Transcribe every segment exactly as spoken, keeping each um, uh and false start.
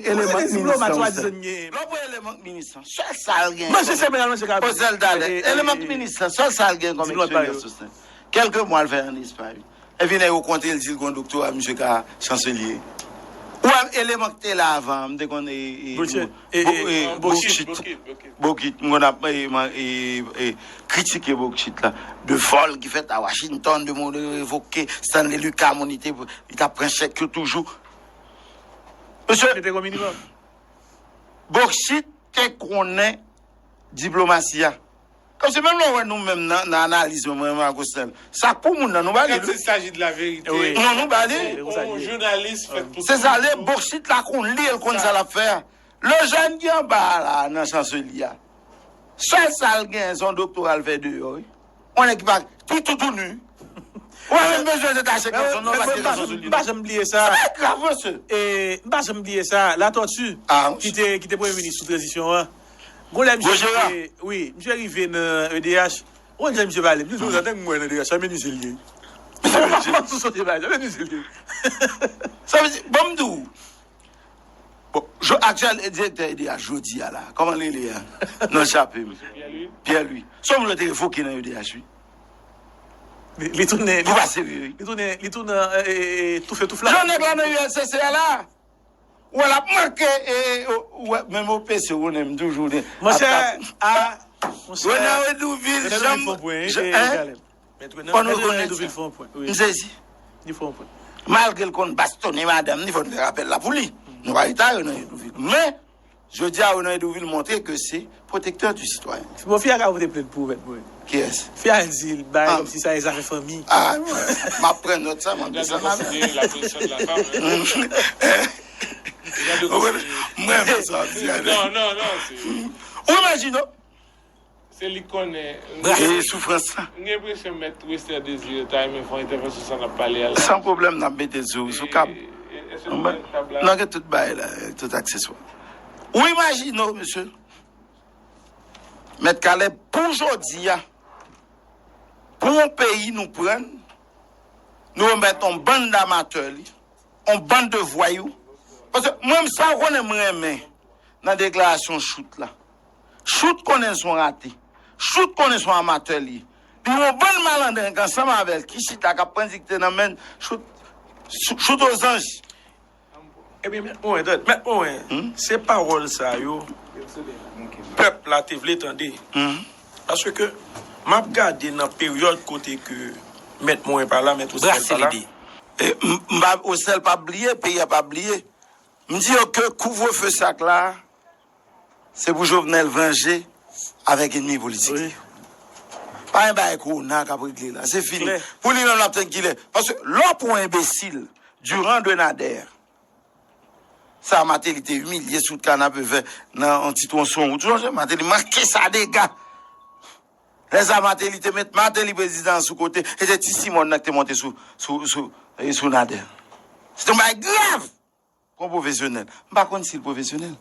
eleman k minis lan, Western. Lè w pran eleman k minis lan, sèl sa l gen. Manje semen al manje kabrit. Pòz l talè. Eleman k minis lan, sèl sa l gen kòm eksperyans, Western. Kèlke mwa l fè an Espay. Epi nèg yo kontre l di l gon doktora, misye ka chanselye. Ou wè eleman k te la avan, m te konn e, e, bokit, bokit, m konn ap e, e, e, kritike bokit la. De vòl ki fèt a Washington, de moun revoke, Stanley Lucas, moun li te, li t ap pran chèk yo toujou. Mesye, bokit te konnen diplomasi a. Kòmsi menm lè w wè nou menm nan, nan analiz mwen, mwen ak Western, sa k pou moun nan, nou ba li. Quand il s'agit de la vérité, non, nou ba li. On journaliste fait tout. Se sa, le boksit la konn li, l konn sa l ap fè a. Le jèn ki anba a la, nan chanseli a, sèl sa l genyen, se yon doktora l fè deyò, wi. On nèg ki pa, ki toutouni. Ou pa menm bezwen detache kòm son non, paske nan chanseli. M pa janm bliye sa. Se pa grav, mesye. E, m pa janm bliye sa. Latortue, ki te, ki te premye minis sou tranzisyon an. Gon lè misye rive, wi, misye rive nan E D H. Ou konn jan misye pale. Misye, sa tank mwen nan E D H, sa menuize l ye. Misye pa sou sote bagay, sa menuize l ye. Sa vle di, bon, m di w, bon, aktyèl direktè E D H jodi a la, kòman l rele a? Non l chape m. Pierre Louis. Se yon moun yo te revoke nan E D H, wi. Li, li tounen, li, pou pa serye, wi. Li tounen, li tounen, e, e, e, toufe touf la. Jan nèg la nan U L C C a la. Ou wè l ap manke, e, e, ou wè, menm O P C, ou konnen m toujou de. Monchè, a, monchè. Renan Redouvil, Renan Redouvil fè yon pwen, wi, e, Caleb. Mèt Renan, Renan Redouvil fè yon pwen, wi. M sezi. Li fè yon pwen. Malgre l konn bastonnen madanm, li fò n fè rapèl la pou li. Nou pa rete a Renan Redouvil. Men, jodi a, Renan Redouvil montre ke se protektè di sitwayen. Bon, fi a ka pote plent pou ou, mèt mwen. Kiyès? Fi a di l bay kòmsi sa e zafè fanmi. A, m ap pran nòt sa, m ap desann avè l. Mwen, mwen, sa ap di a. Non, non, non, se. Ou imajine w? Se li k konnen. E soufrans lan. M gen enpresyon Mèt Wester Désir ta renmen fè yon entèvansyon sa n ap pale a la. San pwoblèm, n ap mete l sou, sou kab. N ap gen tout bagay la, tout akseswa. Ou imajine w, mesye. Mèt Caleb, pou jodi a, pou yon peyi nou pran, nou remèt yon bann amatè li, yon bann de vwayou. Paske mwen, sa w konnen m renmen nan deklarasyon Choute la. Choute konnen l se yon rate. Choute konnen se yon amatè li ye. Li gen yon bann malandren k ansanm avè l ki chita, k ap pran dikte nan men l. Choute, Choute aux anges. Ebyen, mèt mwen, tande, mèt mwen, se pawòl sa yo pèp la te vle tande. Paske m ap gade nan peryòd kote ke mèt mwen pa la, mèt Osèl pa la. E, m, m pa, Osèl pa bliye, peyi a pa bliye. M di yo ke kouvrefe sa k la, se pou Jovenel vanje avèk enmi politik li. Pa gen bagay kowona k ap regle la. Se fini. Pou li menm, l ap tann kilè. Paske lè w pran enbesil, Durand de Nader, sa Martelly te imilye sou kanapevè nan yon ti twonson wout. Ou sonje, Martelly manke sa dega. Lè sa Martelly te met Martelly prezidan sou kote, e se ti Simòn nan ki te monte sou, sou, sou, e sou Nader. Se te yon bagay grav. Kon pwofesyonèl. M pa konn si l pwofesyonèl.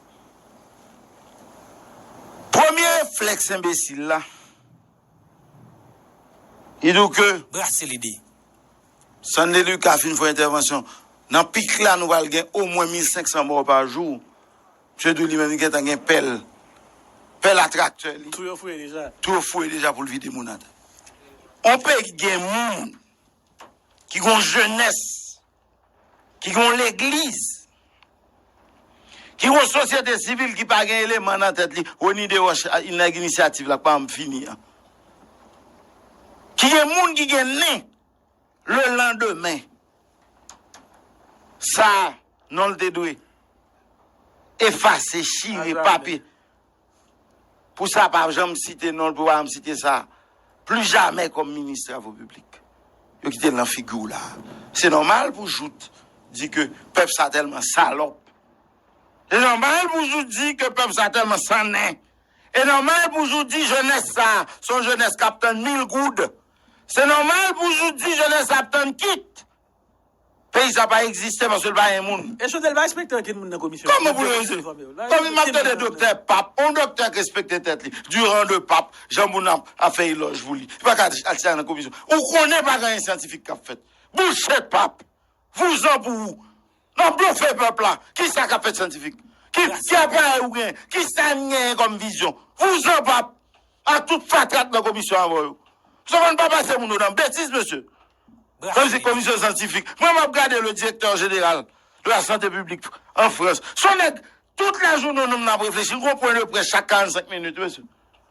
Premye reflèks enbesil la, li di w ke brase lide. Stanley Lucas fin fè entèvansyon. Nan pik la, nou pral gen omwen mil senk san mò pa jou. Misye di w li menm li gentan gen pèl. Pèl a traktè li. Tou yo fouye deja. Tou yo fouye deja pou l vide moun atè. On peyi ki gen moun, ki gen yon jenès, ki gen yon legliz, ki gen yon sosyete sivil ki pa gen eleman nan tèt li, Rony Desroches, a, nèg inisyativ la, k pa janm fini an. Ki gen moun ki gen nen, le lendemain. Sa, non l te dwe efase, chire, pape. Pou sa pa janm site non l, pou pa janm site sa pli jamè kòm minis travo piblik. Yo kite l nan figi w la. Se nòmal pou Jout di ke pèp sa tèlman salòp. Se nòmal pou Jout di ke pèp sa tèlman san nen. E nòmal pou Jout di jenès sa, se yon jenès k ap tann mil goud. Se nòmal pou Jout di jenès sa ap tann kit. Peyi sa pa egziste paske l pa gen moun. E Jovenel pa respekte okenn moun nan komisyon. Kòman pou l respekte? Kòm m ap tande doktè Pap, yon doktè k respekte tèt li, Durand de Pap, jan moun ap, ap fè elòj pou li. Li pa ka al chita nan komisyon. Ou konnen pa gen anyen syantifik k ap fèt. Bouche Pap, vouzan pou ou. W ap blofe pèp la. Kisa k ap fèt syantifik? Ki, ki aparèy ou gen? Kisa n genyen kòm vizyon? Vouzan pap ak tout fatra k nan komisyon avè w yo. Sòman pa pase moun yo nan betiz, mesye. Komisyon syantifik. Mwen, m ap gade le directeur général de la santé publique an Frans. Se yon nèg, tout lajounen, nonm nan ap reflechi. L gon pwen de près chak karannsenk minit, mesye.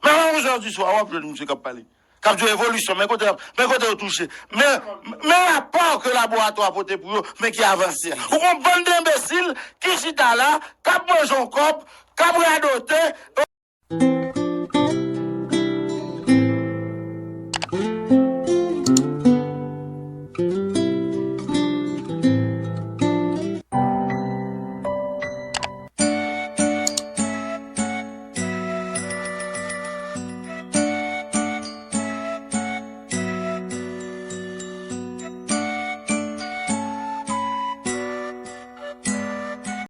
Men a onz è di swa, w ap jwenn misye k ap pale. K ap di evolisyon, men kote, men kote yo touche. Men, men rapò ke laboratwa pote pou yo, men ki avanse a. Ou gon bann de enbesil ki chita la, k ap manje yon kòb, k ap radote,